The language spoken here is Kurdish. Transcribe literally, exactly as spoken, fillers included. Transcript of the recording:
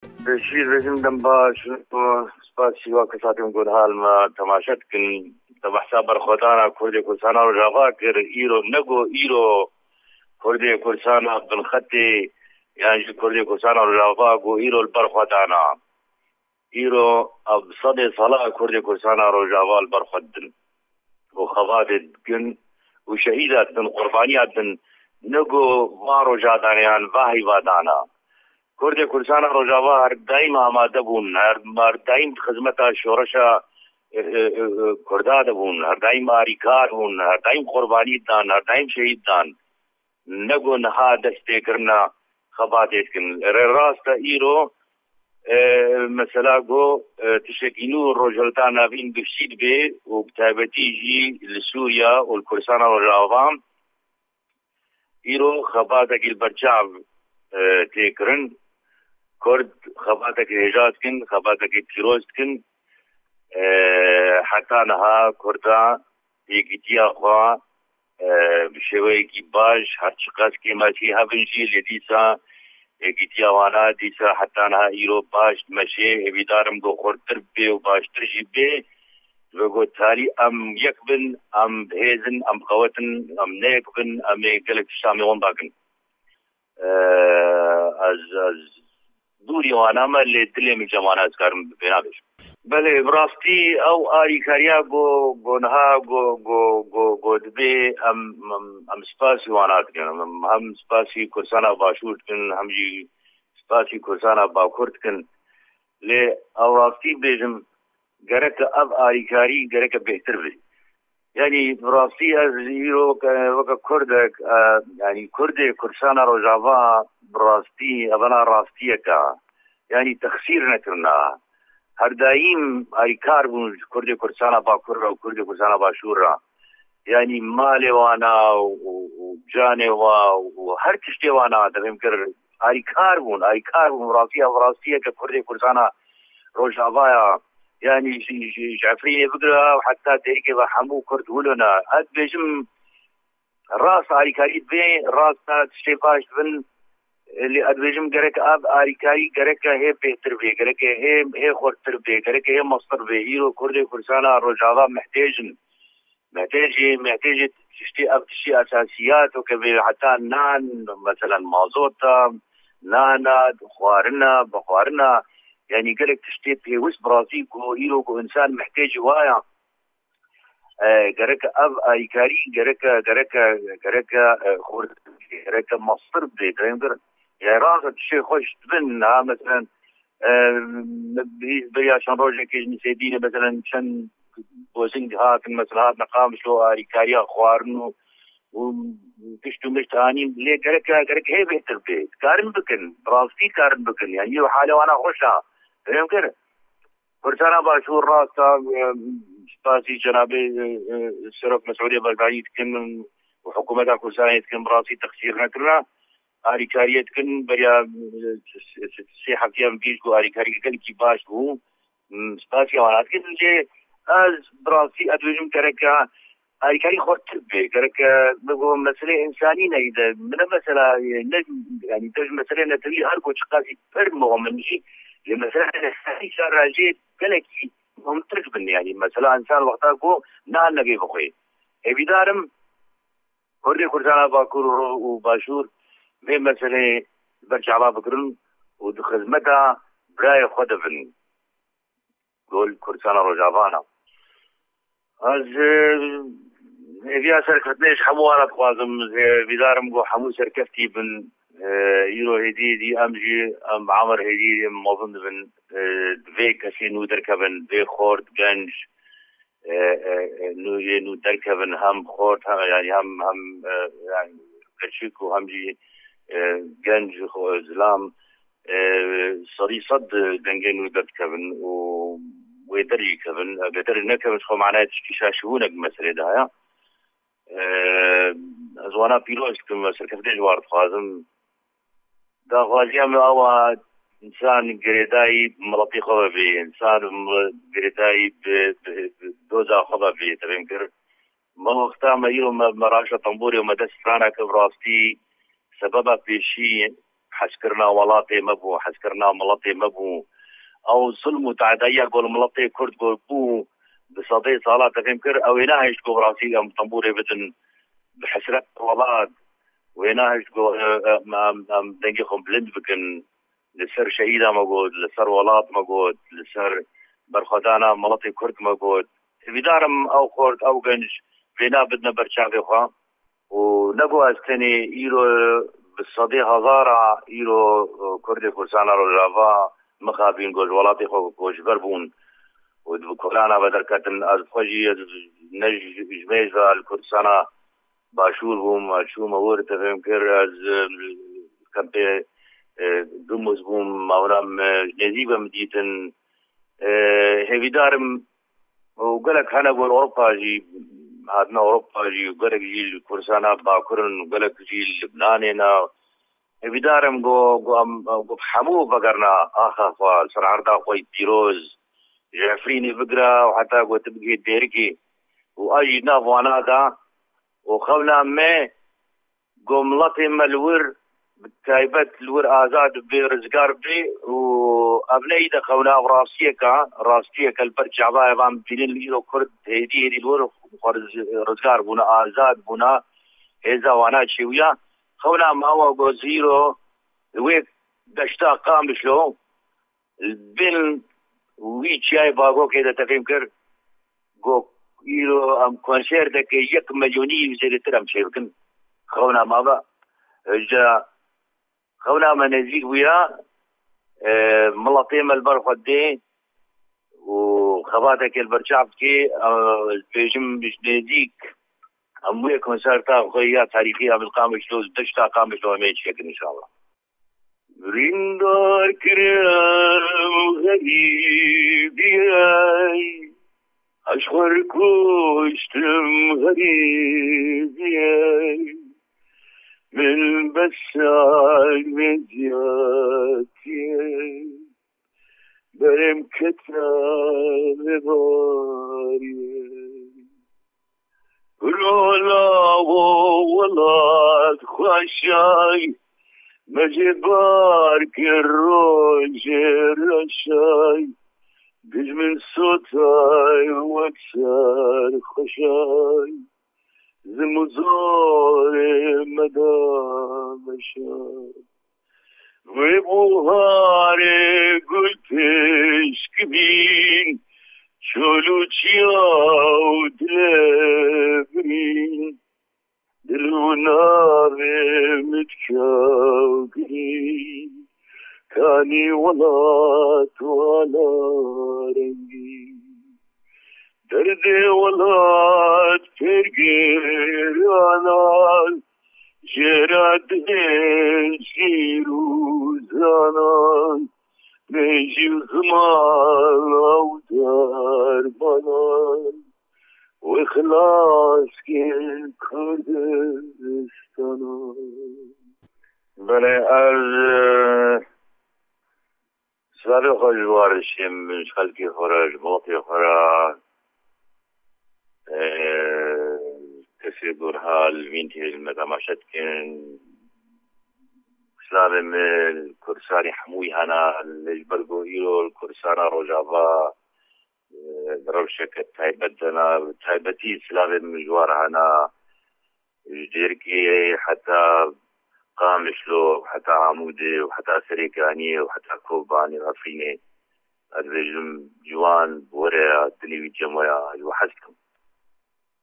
Pêşî dibêjim dem baş û spasî wa kesatên ku niha li me temaşe dikin. Te behsa berxwedana Kurdê Kurdistana Rojava kir. Îro, ne ku îro Kurdê Kurdistana Binxetê yan jî Kurdê Kurdistana Rojava ku îro li berxwedana. Îro ev sedê sala Kurdê Kurdistana Rojava li ber xwe didin û xebatê dikin û şehîda didin, qurbaniya didin. Ne ku van roja dane yan va heyva dana. Kurdê Kurdistana Rojava her daîm amade bûn, her, her daîm di xizmeta şoreşa, e, e, e, e, Kurda de bûn, her daîm arîkar bûn, her daîm qurbanî dan, her daîm şehîd dan. Ne ku niha dest pê kirina xebatê dikin. Rê rast e îro, e, mesela ku, e, tiştekî nû rojhilata navîn giştî dibe û bi taybetî jî li Sûriya û li Kurdistana Rojava îro xebatekî li ber çav, e, tê kirin. Kurd xebatekî hêja dikin, xebatekî pîroz dikin. E, heta niha Kurda yekîtiya xwe, e, bi şêweyekî baş, her çiqas kêmasî hebin jî, lê dîsa yekîtiya wana dîsa heta niha îro baş dimeşe. Hêvîdar im ku xurtir bê û baştir jî bê. Dibe ku talî em yek bin, em bihêz in, em biqewetin, em ne yek bin, em ê gelek tişta em ê wenda kin. E, ez, ez dûrî wana me, lê dilê min cem wana ez karim bi pêna bêjim. Belê, bi rastî ew alîkariya ku, ku niha ku, ku, ku, ku dibê em, em, em spasî wana dikin. Em hem spasî Kurdistana Başûr dikin, hem jî spasî Kurdistana Bakur dikin. Lê ew rastî bêjim, gereke ev alîkarî gereke bêhtir be. Yanî bi rastî ez îro weke, weke Kurdek, e, yanî Kurdê Kurdistana Rojava bi rastî, evena rastiyeke. Yanî texsîr nekirina. Her daîm alîkar bûn ji Kurdê Kurdistana Bakur re û Kurdê Kurdistana Başûr re. Yanî malê wana û, û, û canê wa û her tiştê wana, devêm kir, alîkar bûn, alîkar bûn. Rastî, ev rastiyeke Kurdê Kurdistana Rojava ya. Yanî ji, ji, ji Efrînê bigire heta derîkê ve hemû Kurd wilo ne. Ez dibêjim rast alîkarî dibe, rast e tiştê baş dibin. Lê ez dibêjim gerek ev alîkarî gereke hê bêhtir bê, gereke hê, hê xurttir bê, gereke hê mestir bê. Îro Kurdê Kurdistana Rojava mihtêc in. Mihtêcê, mihtêcê tiştê, ev tiştê esasiyat weke bê heta nan, meselen mazota, nana, xwarina, bixwarina, yanî gelek tiştê pêwist bi rastî ku îro ku însan mihtêcî wa ya. E, gereke ev alîkarî, gereke, gereke, gereke, e, xurt, gereke mestir bê, derêm kir. Yani rast e tiştê xweş dibin, ha, meselen, e, beriya çend rojekê ji Nisêdînê, meselen, çend bozing hatin, mesela, hatine Qamişlo, alîkariya xwarin û, û tişt û mişt anîn. Lê gereke, gereke hê bêhtir bê. Dikarin bikin, bi rastî karin bikin. Yani, ew hale wana xweş a. Derêm kir. Kurdistana Başûr rast a, e, spasî cenabê, e, e, Serok Mesûdê Barzanî dikin û hikûmeta Kurdistanê dikin, bi rastî texsîr nekirina. Alîkariyê dikin, beriya, e, sê heftiyan bîst ku alîkariyeke gelekî baş bû. M, spasiya wan dikin. Lê ez bi rastî ez dibêjim gereke alîkarî xurttir bê. Gereke bigo meselê însanî neyî de. Min e mesela, e, ne, yani te ji meselê netewî her ku çiqasî pir muhim in jî, lê mesela însanî şarajê gelekî muhimtir bin. Yani mesela însan wexta ku nan nebê bixwê. Hêvîdar im Kurdê Kurdistana Bakur û Ro-, û Başûr vê meselê li ber çava bigirin û di xizmeta birayê xwe de bin. Gol Kurdistana Rojava ne. Ez, e, hêviya serkeftinê ji hemû wan re dixwazim. Ez hêvîdar im ku hemû serkeftî bin. E, îro hêdî hêdî em jî, em bi Amer hêdî hêdî em mezin dibin. E, divê kesê nû derkevin, divê xort, genc, e, e, e, nû yê nû derkevin, hem xort, hem, yani hem, hem, e, yani keçik û hem jî, e, genc, xo-, zilam, e, serî sed dengê nû derdikevin û wê derî kevin. Eger derî nekevin, ji xwe manaya tiştî şaşibûnek bi meselê de heye. E, ez wana pîroz dikim ve serkeftê ji wan dixwazim. Daxwaziya me awa însan girêdayî bi miletî xwe ve bê, însan bi mi-, girêdayî bi, bi, bi doza xwe ve bê, tevêm kir. Me wexta me îro me, me raşa tembûrê û me dest strana kir, bi rastî sebeba pêşî hezkirina welatê me bû, hezkirina miletê me bû. Ew zulm û te'dayiya ku li miletê Kurd ku bû bi sedê sala, te fêm kir, ew ê nehişt ku bi rastî em tembûrê bidin bi hesret welat, wê nehişt ku, e, e, em, em, em dengê xwe bilind bikin. Li ser şehîda me got, li ser welat me got, li ser berxwedana miletê Kurd me got. Hêvîdar im ew xort, ew genc vêna bidine ber çavê xwe. Û ne ku ez tenê îro bi sedê hezara îro, e, Kurdê Kurdistana Rojava mixabîn ku ji welatê xwe koçber bûn û di kolana ve derketin. Ez xwe jî, ez ne ji, ji mêj ve li Kurdistana Başûr bûm, ez çûme wir, te fêm kir, ez, e, kempê, e, Dumuz bûm, mawna me ji nêzî ve min dîtin. E, hêvîdar im û gelek hene ku li Ewropa jî, hatine Ewropa jî û gelek jî li Kurdistana Bakur in û gelek jî li Libnanê ne. Hêvîdar im ku, ku em, ku hemû vegerna axa xwe, li ser erda xwe yî pîroz, ji Efrînê bigire û heta ku tu bigihî Dêrikê û a jî nav wana de û xewna me ku miletê me li wir, bi taybet li wir azad bê, rizgar bê û ev ne îde xewna, ev rastiyek e, rastiyek e li ber çava evan bînin li îro Kurd hêdî hêdî li wir xwe riz-, rizgar bûne, azad bûne, hêza wana çêwiya. Xewna me ew e ku zîro li wê deşta Qamişlo, li bin wî çiyayê Bagokê de te fêm kir, ku îro em konserdeke yek milyonî û zêdetir em çêbikin. Xewna me ve, ji xewna me nêzîk bûya, e, miletê me li ber xwe dê û xebateke li ber çav dikê, e, dibêjim ji nêzîk em wê konserta xwe ya tarîxî ya Qamişlo, deşta Qamişlo em ê çêkin înşallah. Birîndar kirim xerîbiyê, ez xwe kuştim xerîbiyê. Min bes sal vê ziyatiyê, berê min kete vê bariyê. Rola wo welat xweşay, me jê bar kir rojê reşay. Dijmin sotay wek ser xweşay, zim û zorê me da meşay. Wê buharê gul pişk bîn, çol û çiya û dilê birîn. Dil û navê min dikew girîn, kanî welat û ala rengîn. Derdê welat pergeranan, jê re dihê şîr û zanan, mejî û ziman ew dermanan, wê xilas kin Kurdistana. Belê, ez, e, Silavê xwe ji war dişêm, ji xelkê xwe re, ji miletê xwe re, e, kesê ku niha li vîn tê li me temaşe dikin. Silavê min li Kurdistanê hemûyî hene, lê ji ber ku îro li Kurdistana Rojava, e, rewşeke taybet de ne, bi taybetî silavê min ji war hene. Ji Dêrikê heta Qamişlo, heta Amûdê û heta Serêkaniyê û heta Kobanê û Efrînê, ez dibêjim, ciwan bi we re ya, dilê wî cem we ya, ez we hez dikim.